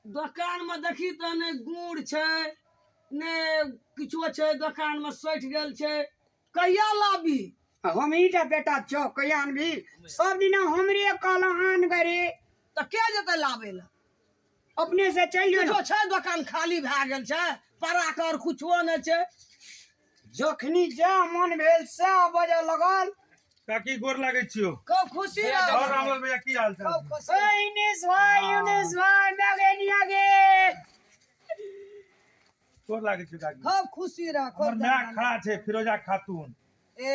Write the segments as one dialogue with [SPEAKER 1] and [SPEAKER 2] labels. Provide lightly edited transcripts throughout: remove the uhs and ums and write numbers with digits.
[SPEAKER 1] दोकान में देखी तऽ ने गुड़ छै ने किछो छै, दोकान में सठि गेल छै। कहिया लाबी?
[SPEAKER 2] हम ही टा बेटा छौ, कहिया आनबी? सब दिना हमरे कहलहुँ आन गरे।
[SPEAKER 1] तऽ के जेतै लाबै लए?
[SPEAKER 2] अपने से चलि जो।
[SPEAKER 1] किछो छै, दोकान खाली भए गेल छै, पड़ा कर कुछो नहि छै।
[SPEAKER 2] जखनी जा मन भेल सएह बजऽ लगल।
[SPEAKER 3] काकी, गोर लागै छियो।
[SPEAKER 1] खूब खुशी रह।
[SPEAKER 3] और रामलाल भैया, की हाल चाल?
[SPEAKER 1] खूब खुशी।
[SPEAKER 2] ए यूनिस भाई, यूनिस भाई, मैं गेनिया गे।
[SPEAKER 3] गोर लागै छियो काकी।
[SPEAKER 1] खूब खुशी रह,
[SPEAKER 3] हमर
[SPEAKER 1] खूब।
[SPEAKER 3] माय खड़ा छै, फिरोजा खातून।
[SPEAKER 1] ए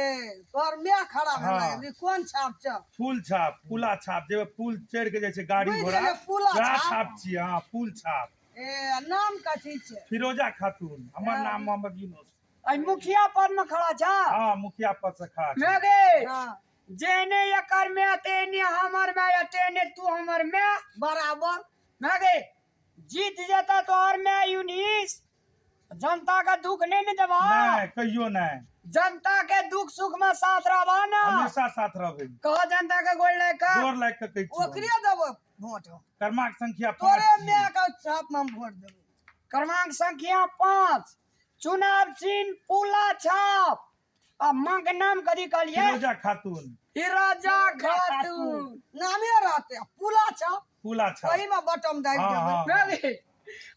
[SPEAKER 1] तोहर माय खड़ा भेलै?
[SPEAKER 3] हाँ।
[SPEAKER 1] अभी कोन छाप छ?
[SPEAKER 3] फूल छाप, पुला छाप, जे पुल चढ़ के जाइ छै गाड़ी
[SPEAKER 1] बुझि
[SPEAKER 3] घोड़ा
[SPEAKER 1] गेलियै, पुला
[SPEAKER 3] वएह
[SPEAKER 1] छाप।
[SPEAKER 3] छाप छियै। हाँ, पुल छाप।
[SPEAKER 1] ए आ नाम कथी छै?
[SPEAKER 3] फिरोजा खातून हमर नाम, मोहम्मद यूनुस।
[SPEAKER 2] अइ मुखिया पद में खड़ा छा?
[SPEAKER 3] हाँ, मुखिया पद से खड़ा छै।
[SPEAKER 2] मैं गे।
[SPEAKER 1] हाँ।
[SPEAKER 2] जेने एकर मैं तेने हमर मैं, तेने तू हमर मैं।
[SPEAKER 1] बराबर।
[SPEAKER 2] मैं गे, जीत जेता तोहर मैं यूनिस, जनता का दुख नहीं ने देबा?
[SPEAKER 3] नहीं, कहियो नहीं।
[SPEAKER 2] जनता के दुख सुख में साथ रहबा ना?
[SPEAKER 3] हमेशा साथ रहबै।
[SPEAKER 2] कहो जनता के गोल लग के।
[SPEAKER 3] गोर लागि के कहै छियौ।
[SPEAKER 1] ओकरे देबै वोट।
[SPEAKER 3] क्रमांक संख्या 5।
[SPEAKER 1] तोरे माय के छाप में हम वोट देबै।
[SPEAKER 2] क्रमांक संख्या 5, चुनाव चिन्ह पुला छाप। आ माँ के नाम कथी कहलिए?
[SPEAKER 3] फिरोजा खातून।
[SPEAKER 2] फिरोजा खातून।
[SPEAKER 1] नामे रहते पुला छाप।
[SPEAKER 3] पुला छाप।
[SPEAKER 1] ओही में बटम दाबि
[SPEAKER 3] हाँ,
[SPEAKER 1] देबै।
[SPEAKER 3] हाँ।
[SPEAKER 2] नहीं,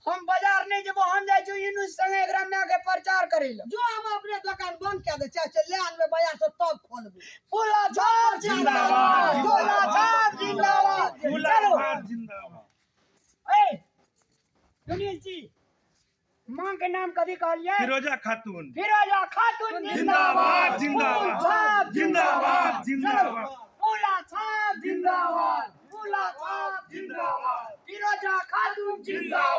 [SPEAKER 2] हम बाजार नहीं जेबो, हम जाइ छी यूनुस संगे एकरा माय के प्रचार करै लए।
[SPEAKER 1] जो हम अपने दोकान बंद कए दै छियै, से ले आनबै बाजार से तब खोलबै।
[SPEAKER 2] पुला छाप
[SPEAKER 3] जिंदाबाद,
[SPEAKER 2] जिंदाबाद, पुला छाप जिंदाबाद।
[SPEAKER 3] पुला
[SPEAKER 2] चलो।
[SPEAKER 3] छाप जिंदाबाद।
[SPEAKER 2] ए यूनुस जी, माँ के नाम कथी कहलिए?
[SPEAKER 3] फिरोजा खातून।
[SPEAKER 2] फिरोजा खातून।
[SPEAKER 3] जिंदाबाद, जिंदाबाद।
[SPEAKER 2] फूल छाप।
[SPEAKER 3] जिंदाबाद, जिंदाबाद।
[SPEAKER 2] पुला छाप जिंदाबाद, पुला छाप जिंदाबाद, फिरोजा खातून जिंदाबाद।